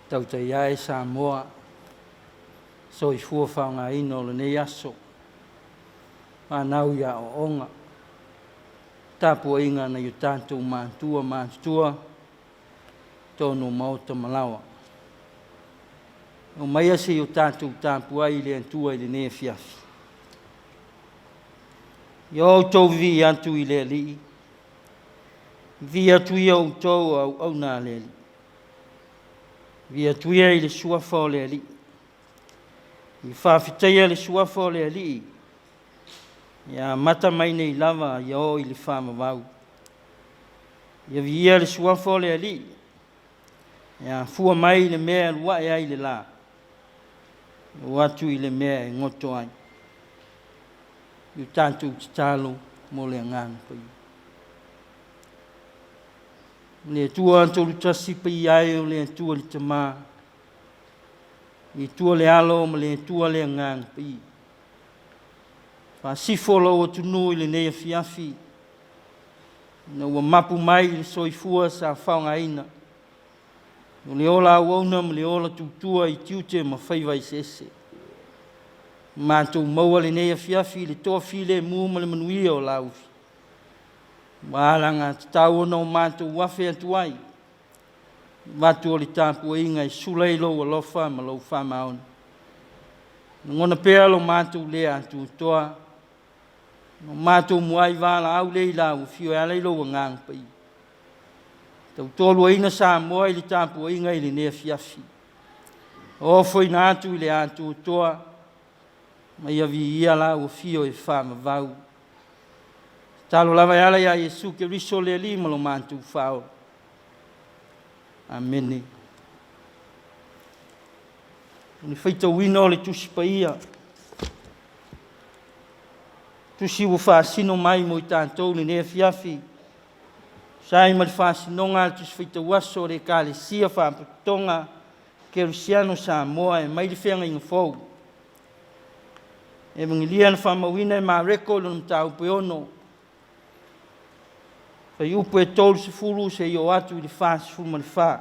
Tautai ae Samoa, soifua faaaogaina o lenei aso, fanau i aoaoga, tapuaiga a nai o tatou matua matutua, totonu o maota ma laoa. Aumaia se i o tatou tapuai i le Atua i lenei afiafi. Ia outou vivii atu i le Alii, vivii atu ia outou o auauna a le Alii. Vivii atu ia i le suafa o le Alii. Ia faafetaia le suafa o le Alii, ia amata mai nei lava ia oo i le faavavau. Ia viia le suafa o le Alii, e afua mai i le mea e alu ae ai le la, o atu i le mea e goto ai. I o tatou tatalo mo le Agaga Paia. Le Atua Tolu Tasi Paia e o le Atua le Tama, le Atua le Alo ma le Atua le Agaga Paia. Faasifo lou atunuu i lenei afiafi, ina ua mapu mai le soifua sa faaaogaina, o le ola auauna ma le ola tutua i tiute ma faiva eseese. Matou maua lenei afiafi i le toafilemu ma le manuia o lau ua alagatatau ona o matou afe atu ai, avatu o le tapuaiga e sula i lou alofa ma lou faamaoni. Lagona pea lo matou le atoatoa, o matou muai valaau lea i lau afio e ala i lou Agaga Paia. Tautoaluaina Samoa i le tapuaiga i lenei afiafi. Ofoina atu i le atoatoa, ma ia viia lau afio e faavavau. Tatalo lava e ala ia Iesu Keriso le Alii ma lo matou Faaola. Amene. O le faitauina o le Tusi Paia, tusi ua faasino mai mo i tatou lenei afiafi, tusa ai ma le faasinoga a le Tusi Faitau Aso a le Ekalesia Faalapotopotoga Kerisiano Samoa e mai le Feagaiga Fou. Evagelia na faamauina e Mareko i lona mataupu e 6, fuaiupu e 30 seia oo atu i le 44.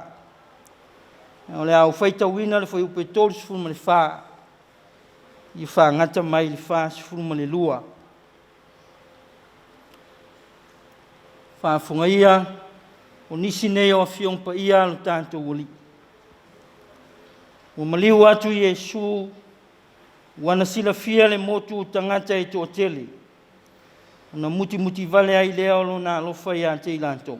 O le a ou faitauina le fuaiupu e 34 i fagata mai le 42. Faafofoga o nisi nei o Afioga Paia a lo tatou Alii. Ua maliu atu Iesu ua na silafia le motu o tagata e toatele, ona mutimuti vale ai lea o lona alofa ia te i latou.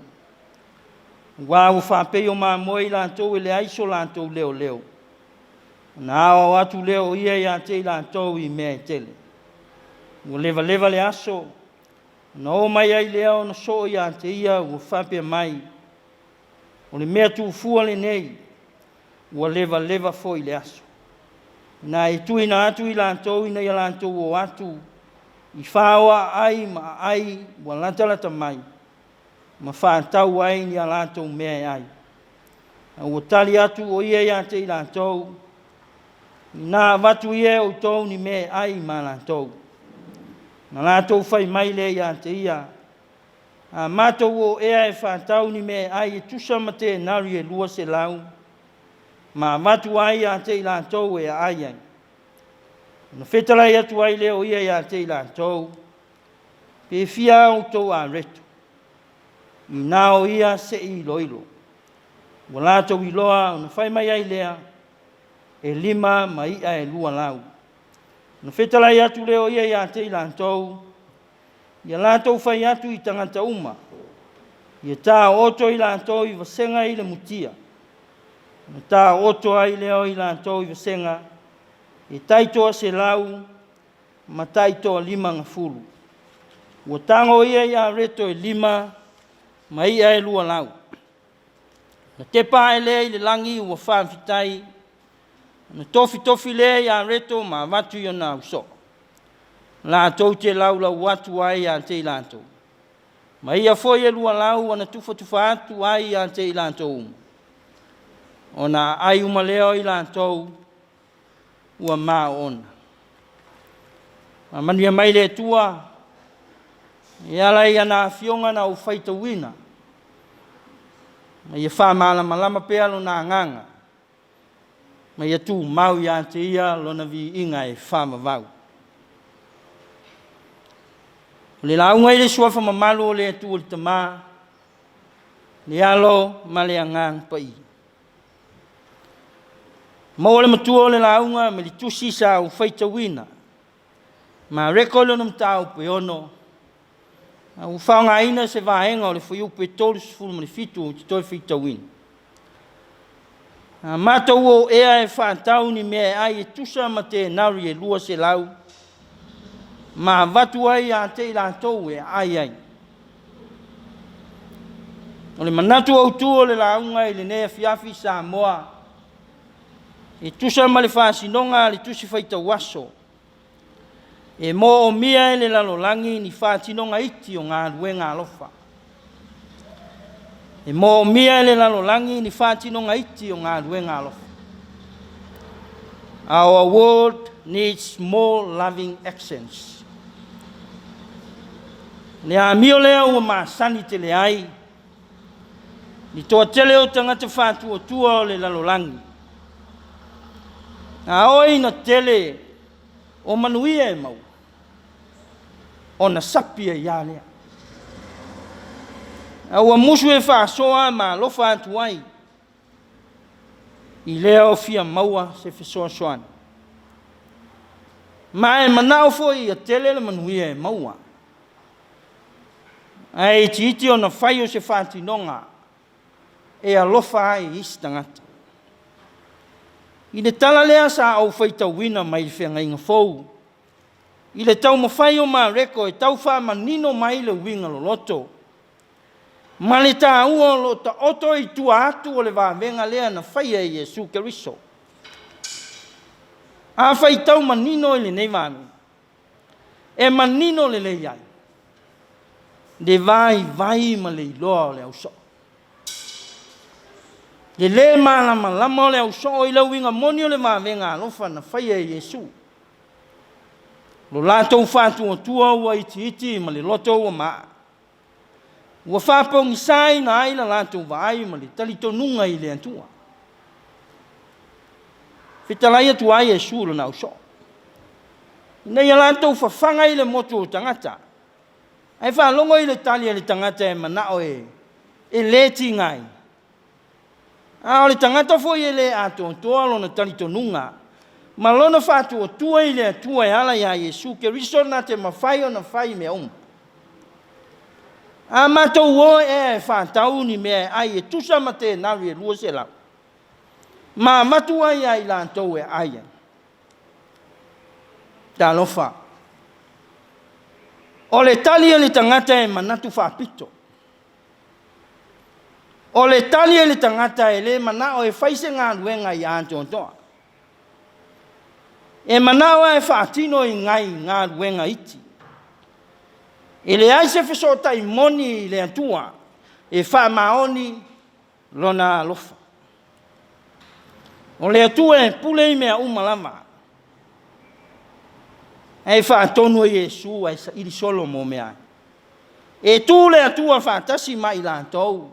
Aua ua faapei o mamoe i latou e leai so latou leoleo, ona aoao atu lea o ia ia te i latou i mea e tele. Ua levaleva le aso, ona o mai ai lea ona soo ia te ia ua faapea mai, o le mea tuufua lenei, ua levaleva foi le aso. Na e tuuina atu i latou ina ia latou o atu i faoa aai ma aai ua latalata mai, ma faatau ai ni a latou mea e ai. A ua tali atu o ia ia te i latou, na avatu ia e outou ni mea e ai ma latou. Na latou fai mai lea ia te ia, a matou o ea e faatau ni mea e ai e tusa ma tenari e 200, ma avatu ai ia te i latou e aai ai. Ona fetalai atu ai lea o ia ia te i latou, pe fia a outou areto, ina o ia se i iloilo. Ua latou iloa ona fai mai ai lea, e 5 ma i'a e 2 lau. Ona fetalai atu lea o ia ia te i latou, ia latou fai atu i tagata uma, ia taoto i latou i vasega i le mutia. Ona taoto ai lea o i latou i vasega, e tai 100 ma tai 50. Ua tago ia i areto e 5 ma i'a e 2 lau. Na tepa ae lea i le lagi ua faafetai, na tofitofi lea i areto ma avatu i ona ausoo, latou te laulau atu ai ia te i latou. Ma ia foi e 2 lau ona tufatufa atu ai ia te i latou uma. Ona aai uma lea o i latou ua maoona. Faamanuia mai le Atua e ala i ana afioga na ou faitauina, ma ia faamalamalama pea lona agaga. Ma ia tumau ia te ia lona viiga e faavavau. O le lauga i le suafa mamalu o le Atua le Tama, le Alo ma le Agaga Paia. Maua le matua o le lauga ma le tusi sa ou faitauina. Mareko i lona mataupu e 6, a ua faaaogaina se vaega o le fuaiupu e 37 ou te toe faitauina. A matou o ea e faatau ni mea e ai e tusa ma tenari e 200, ma avatu ai ia te i latou e aai ai. O le manatu autu o le lauga i lenei afiafi Samoa, e tusa ma le faasinoga a le Tusi Faitau Aso, e moomia e le lalolagi ni faatinoga iti o galuega alofa. E moomia e le lalolagi ni faatinoga iti o galuega alofa. Our world needs more loving actions. Le amio lea ua masani tele ai le toatele o tagata faatuatua o le lalolagi. A oo ina tele o manuia e maua, ona sapi ai lava lea. A ua musu e faasoa ma alofa atu ai i lea o fia maua se fesoasoani. Ma e manao foi ia tele le manuia e maua, ae itiiti ona fai o se faatinoga e alofa ai i isi tagata. I le tala lea sa ou faitauina mai le Feagaiga Fou, i le taumafai o Mareko e tau faamanino mai le uiga loloto ma le taua o lo o taoto i tua atu o le vavega lea na faia e Iesu Keriso. A faitau manino i lenei vavega, e manino lelei ai le vaivai ma le iloa o le ausoo. Le lē malamalama o le ausoo i le uiga moni o le vavega alofa na faia e Iesu. Lo latou faatuatua ua itiiti ma le loto ua maa, ua faapogisaina ai la latou vaai ma le talitonuga i le Atua. Fetalai atu ai Iesu i lona ausoo, ina ia latou fafaga i le motu o tagata, ae faalogo i le tali a le tagata e manao e le tigaina. A o le tagata foi e le atoatoa lona talitonuga ma lona faatuatua i le Atua e ala ia Iesu Keriso na te mafai ona fai mea uma. A matou o ea e faatau ni mea e ai e tusa ma tenari e 200, ma avatu ai ia i latou e aai ai. Talofa! O le tali a le tagata e manatu faapito. O le tali a le tagata e le manao e fai se galuega ia atoatoa. E manao lava e faatino i nai galuega iti. E leai se fesootai moni i le Atua e faamaoni Lona alofa. O le Atua e pule i mea uma lava, ae faatonu e Iesu ae saili solo mo mea ai. E tu le Atua faatasi ma i latou,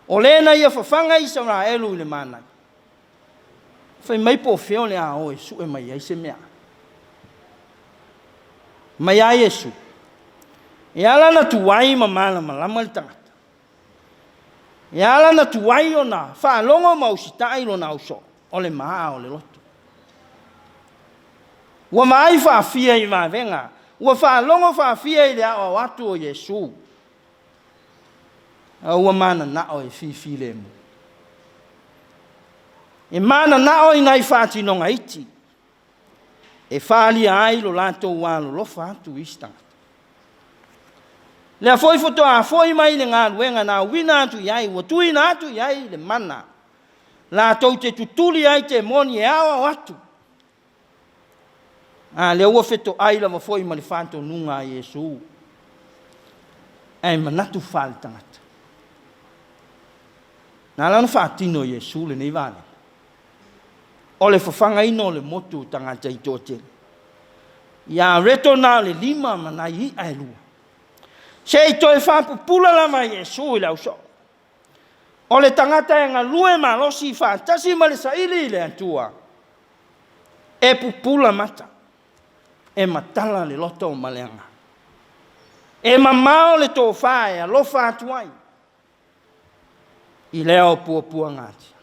o le na ia fafaga Isaraelu i le manaia. Fai mai po o fea o le a o e sue mai ai se mea. Mai a Iesu, e ala ona tuai ma malamalama le tagata, E ala ona tuai ona faalogo ma usitai lona ausoo, o le maa o le loto. Ua vaai faafia i vavega, ua faalogo faafia i le aoao atu o Iesu, a ua mananao e fifilemu. E mananao i nai faatinoga iti, e faaalia ai lo latou alolofa atu i isi tagata. Lea foi faatoa foi mai le galuega na auina atu i ai, ua tuuina atu i ai le mana, latou te tutuli ai temoni e aoao atu. A lea ua fetoai lava foi ma le faatonuga a Iesu, ae manatu faaletagata. Na ala ona faatino e Iesu lenei vavega, o le fafagaina o le motu o tagata i toatele. Ia areto na o le lima ma nai i'a e lua. Se i toe faapupula lava Iesu i le ausoo. O le tagata e galue malosi faatasi ma le saili i le Atua, e pupula mata, e matala le loto ma le agaga. E mamao le tofa e alofa atu ai i lea o puapuaga ati.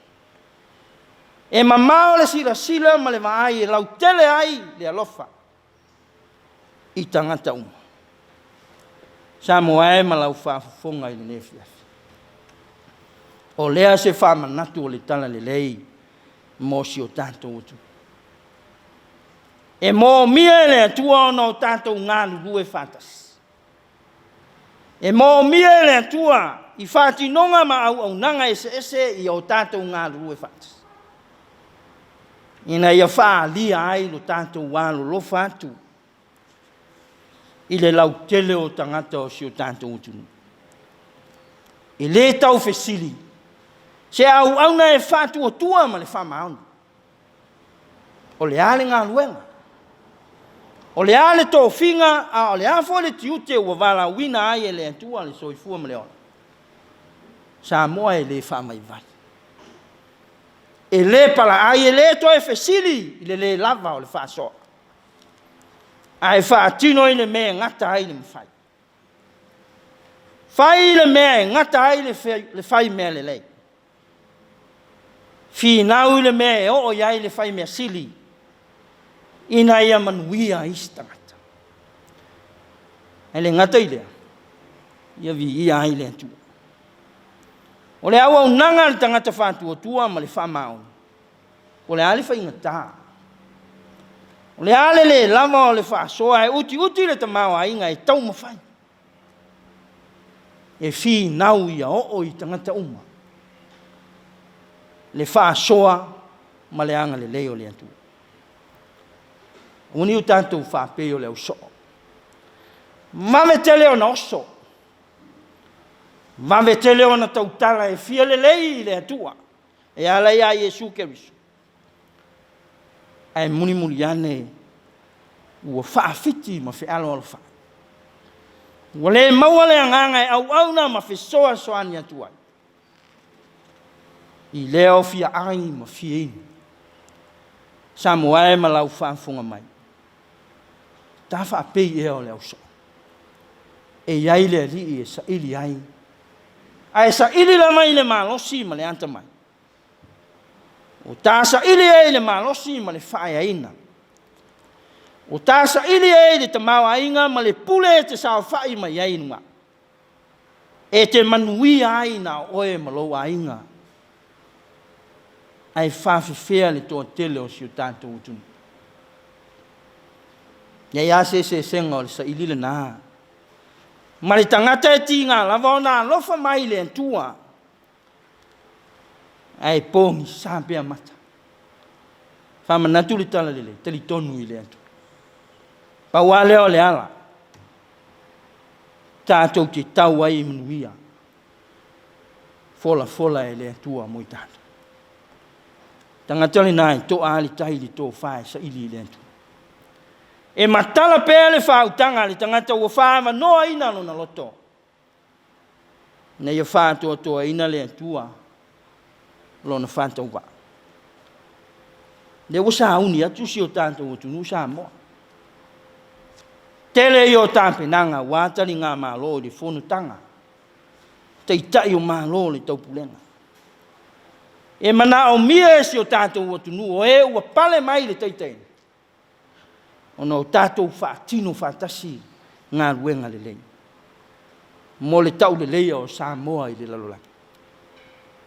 E mamao le silasila ma le vaai e lautele ai le alofa i tagata uma. Samoa e ma lau faafofoga i lenei afiafi. O lea se faamanatu o le Talalelei mo si o tatou atunuu. E moomia e le Atua ona o tatou galulue faatasi. E moomia e le Atua i faatinoga ma auaunaga eseese ia o tatou galulue faatasi, ina ia faaalia ai lo tatou alolofa atu i le lautele o tagata o si o tatou atunuu. E le tau fesili se auauna e faatuatua ma le faamaoni. O le a le galuega? O le a le tofiga a o le a foi le tiute ua valaauina ai e le Atua le soifua ma le ola? Samoa e le faavaivai, e le palaai, e le toe fesili i le le lava o le faasoa, ae faatino i le mea e gata ai le mafai. Fai le mea e gata ai le fai mea lelei. Finau i le mea e oo i ai le fai mea sili, ina ia manuia isi tagata. Ae le gata i lea, ia viia ai le Atua. O le auaunaga a le tagata faatuatua ma le faamaoni, o le a le faigata? O le a le le lava o le faasoa ae utiuti le tamaoaiga e taumafai e finau ia oo i tagata uma le faasoa ma le agalelei o le Atua. Aua ne i o tatou faapei o le ausoo, vave tele ona oso, vave tele ona tautala e fia lelei i le Atua e ala ia Iesu Keriso, ae mulimuli ane ua faafiti ma fealoalofai. Ua le maua le agaga e auauna ma fesoasoani atu ai i lea o fia ai ma fia inu. Samoa e ma lau faafofoga mai, ta faapei ea o le ausoo? E i ai le alii e saili ai, ae saili lava i le malosi ma le atamai. Ua ta saili ai i le malosi ma le faaeaina. Ua ta saili ai i le tamaoaiga ma le pule e te saofai mai ai i luga, e te manuia ai na o oe ma lou aiga, ae faafefea le toatele o si o tatou atunuu. E leai lava se eseesega o le saili lena ma le tagata e tiga lava ona alofa mai i le Atua ae pogisa pea mata. Faamanatu le Talalelei, talitonu i le Atua. Pau lava lea o le ala tatou te tau ai i manuia, folafola e le Atua mo i tatou. Tagata lena e to'a lava le tai i le tofa e saili i le Atua. E matala pea le faautaga a le tagata ua faaavanoaina lona loto ina ia faatoatoaina le Atua lona faatauvaa. Lea ua sauni atu si o tatou atunuu Samoa. Tele ia o tapenaga aua taligamalo i le fonotaga, Taitai o Malo o le Taupulega. E manaomia e si o tatou atunuu o e ua pale mai i le taitaiga, ona o tatou faatino faatasi galuega lelei mo le tauleleia o Samoa i le lalolagi.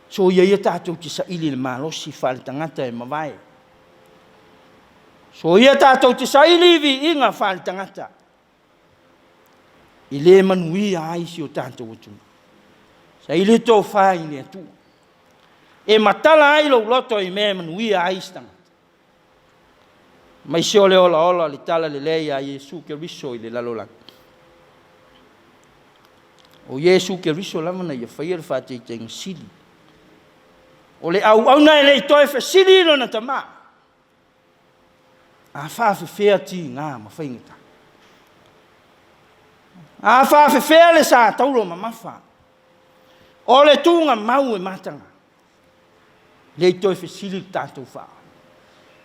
Soia ia tatou te saili i le malosi faaletagata e mavae. Soia tatou te saili i viiga faaletagata e le manuia ai si o tatou atunuu. Saili le tofa i le Atua e matala ai lou loto i mea e manuia ai isi tagata. Aemaise o le olaola o le talalelei a Iesu Keriso i le lalolagi. O Iesu Keriso lava na ia faia le faataitaiga sili. O le auauna e le i toe fesili i lona tama, a faafefea tiga ma faigata? A faafefea le sa taulo mamafa? O le tuugamau e mataga, le i toe fesili le tatou faa.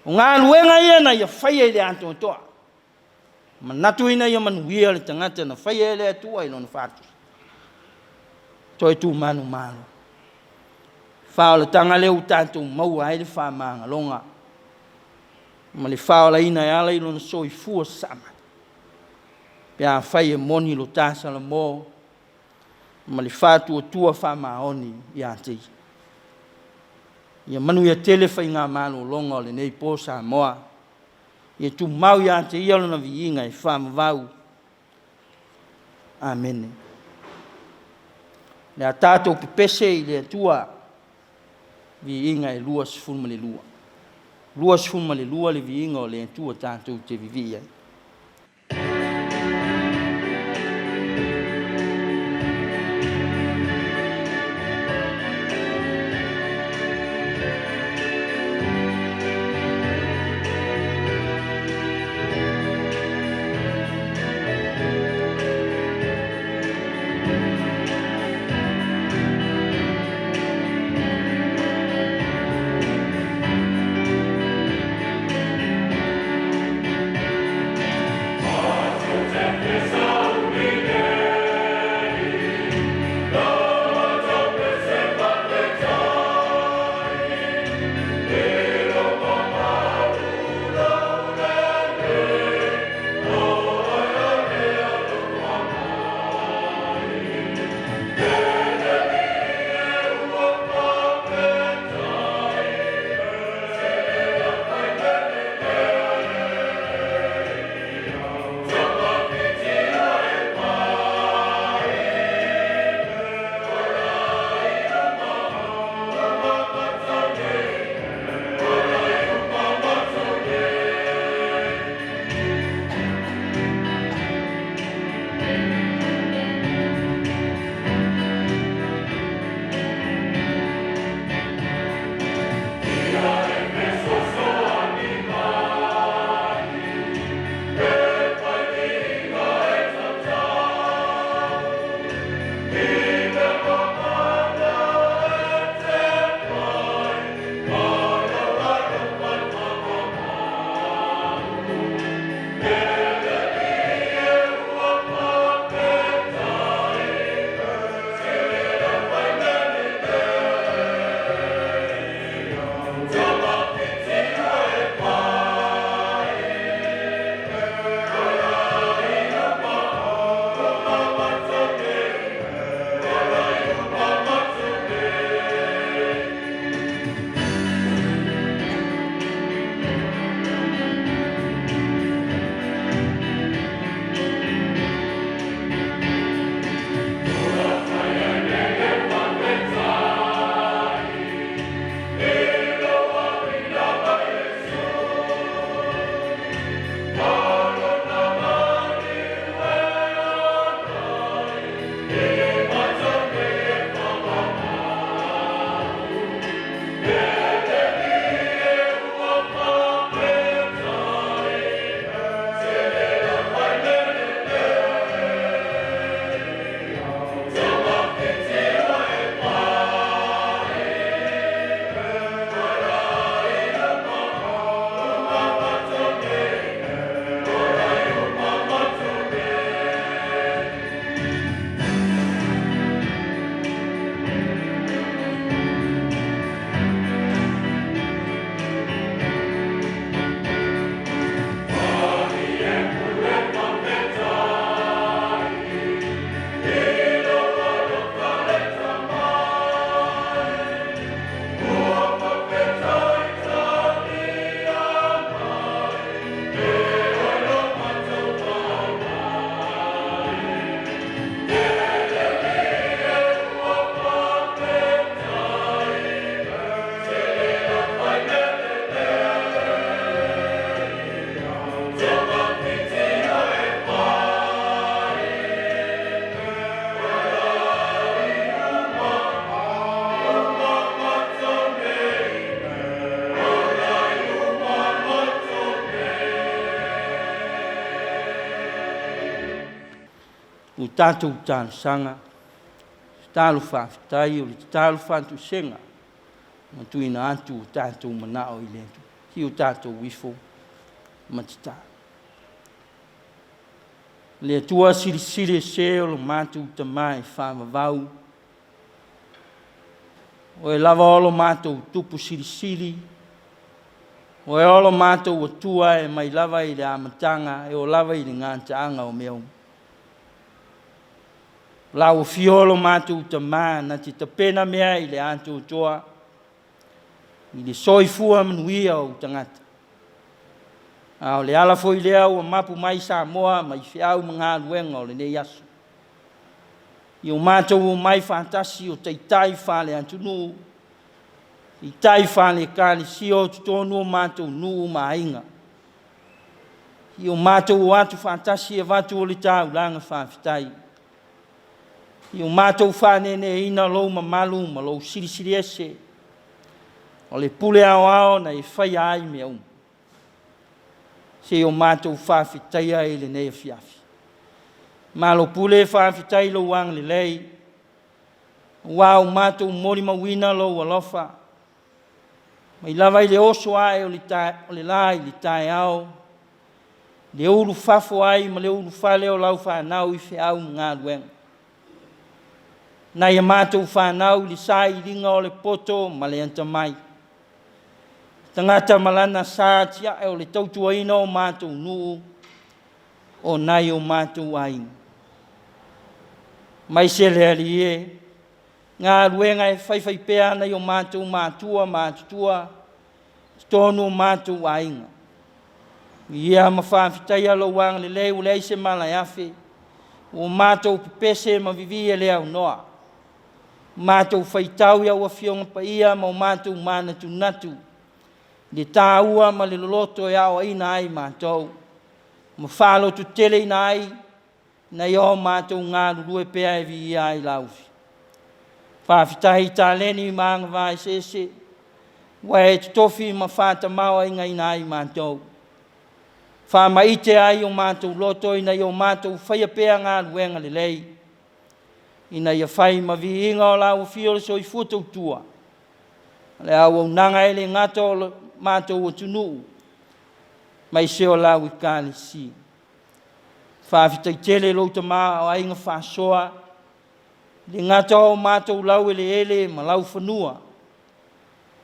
O galuega ia na ia faia i le atoatoa, manatu ina ia manuia le tagata na faia e le Atua i lona faatusa. Toe tumanumalo. Faaolataga lea ua tatou maua ai le faamagaloga ma le faaolaina e ala i lona soifua sasaa mai. Pe afai e moni lo ta salamo ma le faatuatua faamaoni ia te Ia. Ia manuia tele faiga malologa o lenei po Samoa. Ia tumau ia te Ia lona viiga e faavavau. Amene. O le a tatou pepese i le Atua, viiga e 22. 22 le viiga o le Atua tatou te vivii ai. Ua tatou talosaga, Tatalo faafetai o le tatalo faatuisega ma tuuina atu o tatou manao i le Atua. Si o tatou ifo ma tatalo. Le Atua silisili ese o lo matou Tama e faavavau, Oe lava o lo matou tupu silisili, Oe o lo matou Atua e mai lava i le amataga e oo lava i le gataaga o mea uma. Lau afio lo matou Tama na te tapena mea i le atoatoa i le soifua manuia o ou tagata. A o le ala foi lea ua mapu mai Samoa mai feau ma galuega o lenei aso. I o matou omai faatasi o taitai faale-atunuu, taitai faale-ekalesia o totonu o matou nuu ma aiga. I o matou o atu faatasi e avatu o le taulaga faafetai. I o matou faaneeneeina lou mamalu ma lou silisili ese, o le pule aoao na e faia ai mea uma. Se i o matou faafetaia i lenei afiafi. Malo pule faafetai i lou agalelei, aua ua matou molimauina lou alofa, mai lava i le oso ae o le la i le taeao, le ulufafo ai ma le ulufale o lau fanau i feau ma galuega. Nai a matou fanau i le sailiga o le poto ma le atamai, tagata ma lana sa tiae o le tautuaina o matou nuu, o nai o matou aiga. Aemaise le Alii e, galuega e faifaipea nai o matou matua matutua, totonu o matou aiga. Ia ma faafetaia lou agalelei ua leai se mala e afe, ua matou pepese ma vivii e le aunoa. Matou faitau i au Afioga Paia ma o matou manatunatu i le taua ma le loloto e aoaina ai matou, ma faalototeleina ai ina ia o matou galulue pea e viia ai lau Afioga. Faafetai i taleni ma agavaa eseese ua e totofi ma faatamaoaigaina ai matou. Faamaite ai o matou loto ina ia o matou faia pea galuega lelei, ina ia fai ma viiga o lau afio o le soifua tautua, o le auaunaga e le gata o le matou atunuu, aemaise o lau Ekalesia. Faafetai tele i lou tamaoaiga faasoa, e le gata o matou laueleele ma laufanua,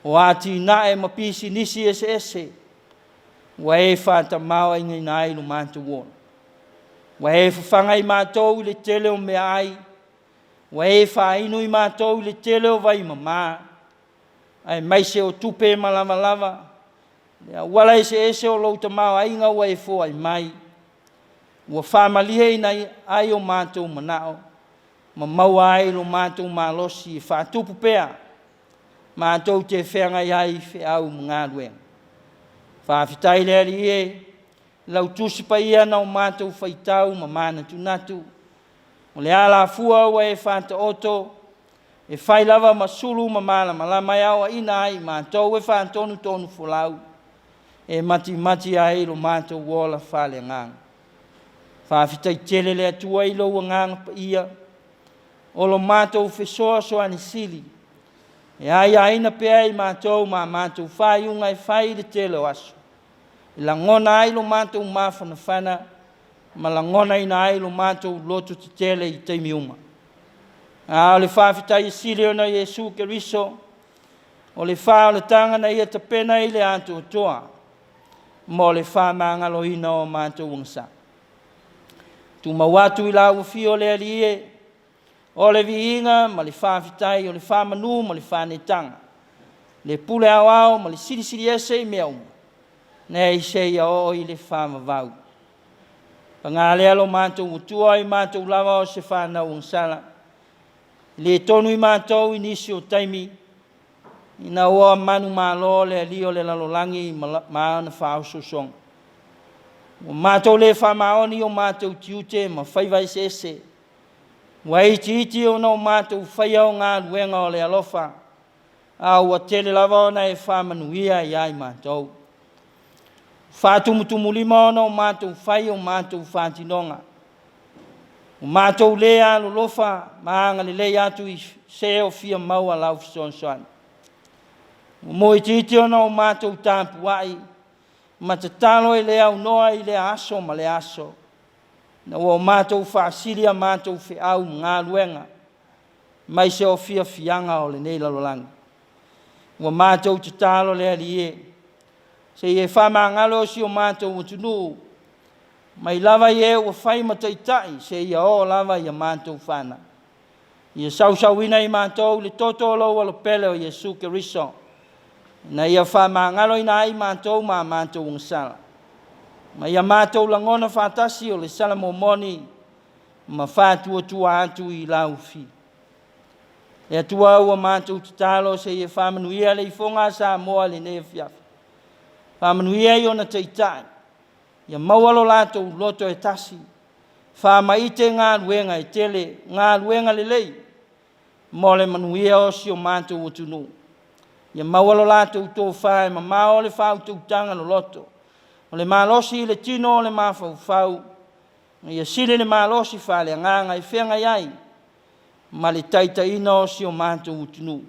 o atinae ma pisinisi eseese ua e faatamaoaigaina ai lo matou ola. Ua e fafaga i matou i le tele o meaai, ua e faainu i matou i le tele o vaimama, aemaise o tupe ma lavalava, le auala eseese o lou tamaoaiga ua e foai mai, ua faamalieina ai o matou manao ma maua ai lo matou malosi e faatupu pea matou te feagai ai i feau ma galuega. Faafetai le Alii e, lau Tusi Paia na o matou faitau ma manatunatu, o le alafua ua e faataoto e fai lava ma sulu ma malamalama e aoaina ai matou e faatonutonufolau, e matimati ai lo matou ola faaleagaga. Faafetai tele le Atua i lou Agaga Paia, o lo matou fesoasoani sili, e aiaina pea i matou ma a matou faaiuga e fai i le tele o aso, e lagona ai lo matou mafanafana ma lagonaina ai lo matou loto tetele i taimi uma. A o le faafetai e sili ona Iesu Keriso, o le faaolataga na ia tapena i le atoatoa mo le faamagaloina o matou agasala. Tumau atu i lau afio le Alii e, o le viiga ma le faafetai, o le faamanu ma le faanetaga, le pule aoao ma le silisili ese i mea uma, nei seia oo i le faavavau. Paga lea lo matou Atua i matou lava o se fanau agasala, e le tonu i matou i nisi o taimi, ina ua manumalo le alii o le lalolagi ma ana faaosoosoga. Ua matou le faamaoni i o matou tiute ma faiva eseese, ua itiiti ona o matou faia o galuega o le alofa, a ua tele lava ona e faamanuia ia i matou. Faatumutumulima ona o matou fai o matou faatinoga. Ua matou le alolofa ma agalelei atu i se o fia maua lau fesoasoani. Ua moitiiti ona o matou tapuai ma tatalo e le aunoa i lea aso ma lea aso, ina ua o matou faasili a matou feau ma galuega mai se o fiafiaga o lenei lalolagi. Ua matou tatalo le Alii e, se i e faamagalo si o matou atunuu, mai lava i e ua fai ma taitai seia oo lava i a matou fanau. Ia sausauina i matou i le toto o lou Alopele o Iesu Keriso, ina ia faamagaloina ai matou ma a matou agasala, ma ia matou lagona faatasi o le sala momoni ma faatuatua atu i lau Afio. Le Atua ua matou tatalo se i faamanuia le ifoga a Samoa i lenei afiafi. Faamanuia i ona taitai, ia maua lo latou loto e tasi, faamaite galuega e tele, galuega lelei mo le manuia o si o matou atunuu. Ia maua lo latou tofa e mamao le faautautaga loloto, o le malosi i le tino o le mafaufau, ma ia sili le malosi faaleagaga e feagai ai ma le taitaiina o si o matou atunuu.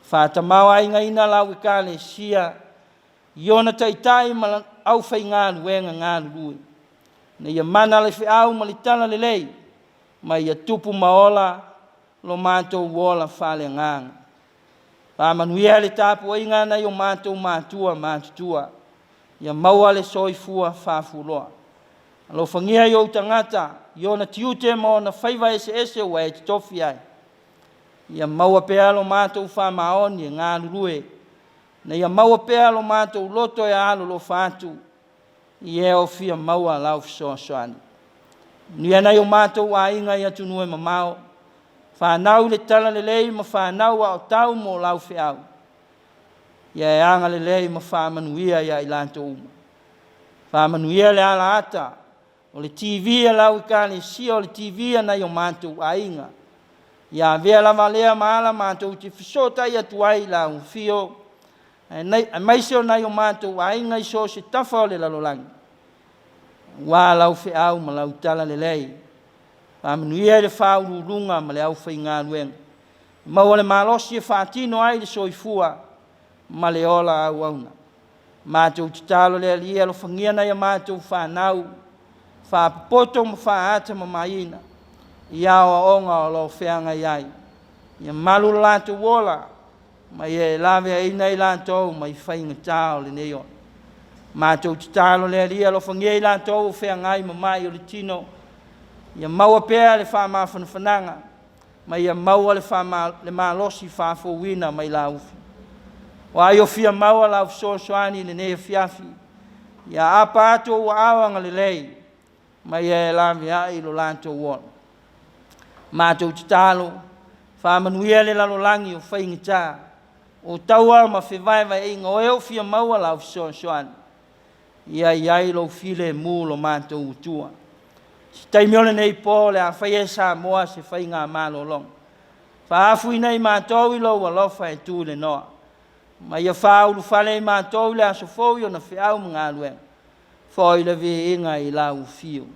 Faatamaoaigaina lau Ekalesia i ona taitai ma le aufaigaluega galulue, ina ia mana le feau ma le talalelei, ma ia tupu ma ola lo matou ola faaleagaga. Faamanuia le tapuaiga a nai o matou matua matutua, ia maua le soifua faafualoa. Alofagia i ou tagata i ona tiute ma ona faiva eseese ua e totofi ai, ia maua pea lo matou faamaoni e galulue, ina ia maua pea lo matou loto e alolofa atu i e o fia maua lau fesoasoani. Manuia nai o matou aiga i atunuu e mamao, fanau i le talalelei ma fanau aotau mo lau feau, ia e agalelei ma faamanuia ia i latou uma. Faamanuia le alaata o le TV a lau Ekalesia, o le TV a nai o matou aiga, ia avea lava lea ma ala matou te fesootai atu ai i lau afio, aemaise o nai o matou aiga i so o se tafa o le lalolagi, aua lau feau ma lau talalelei. Faamanuia i le faauluuluga ma le aufaigaluega, maua le malosi e faatino ai le soifua ma le ola auauna. Matou tatalo le Alii e alofagia nai a matou fanau, faapopoto ma faatamamaiina i aoaoga o lo o feagai ai. Ia malu lo latou ola ma ia e laveaiina i latou mai faigata o lenei ola. Matou tatalo le Alii e alofagia i latou o feagai ma mai o le tino, ia maua pea le faamafanafanaga ma ia maua le malosi faafouina mai laufi. O ai o fia maua lau fesoasoani i lenei afiafi, ia apa atu ou aao agalelei ma ia e laveai lo latou ola. Matou tatalo, faamanuia le lalolagi o faigata, o taua ma fevaevaeaiga, o e o fia maua lau fesoasoani, ia i ai lou filemu lo matou Atua. Se taimi o lenei po o le a faia e Samoa se faiga malologa. Faaafuina i matou i lou alofa e tu i le noa, ma ia faaulufale i matou i le aso fou i ona feau ma galuega, foi le viiga i lau afio.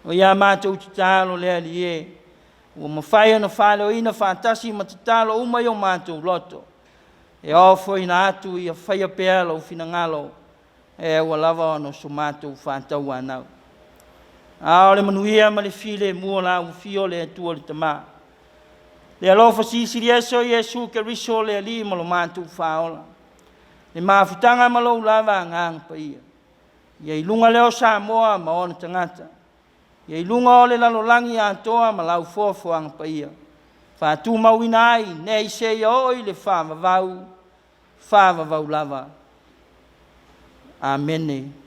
O ia matou tatalo le Alii e, ua mafai ona faaleoina faatasi ma tatalo uma i o matou loto, e ofoina atu ia faia pea lou finagalo, e ua lava ona o so matou faatauanau. A o le manuia ma le filemu o lau afio le Atua le Tama, le alofa silisili ese o Iesu Keriso le Alii ma lo matou Faaola, le mafutaga ma lou lava Agaga Paia, ia i luga lea o Samoa ma ona tagata, ia i luga o le lalolagi atoa ma lau foafoaga paia, faatumauina ai nei seia oo i le faavavau, faavavau lava. Amene.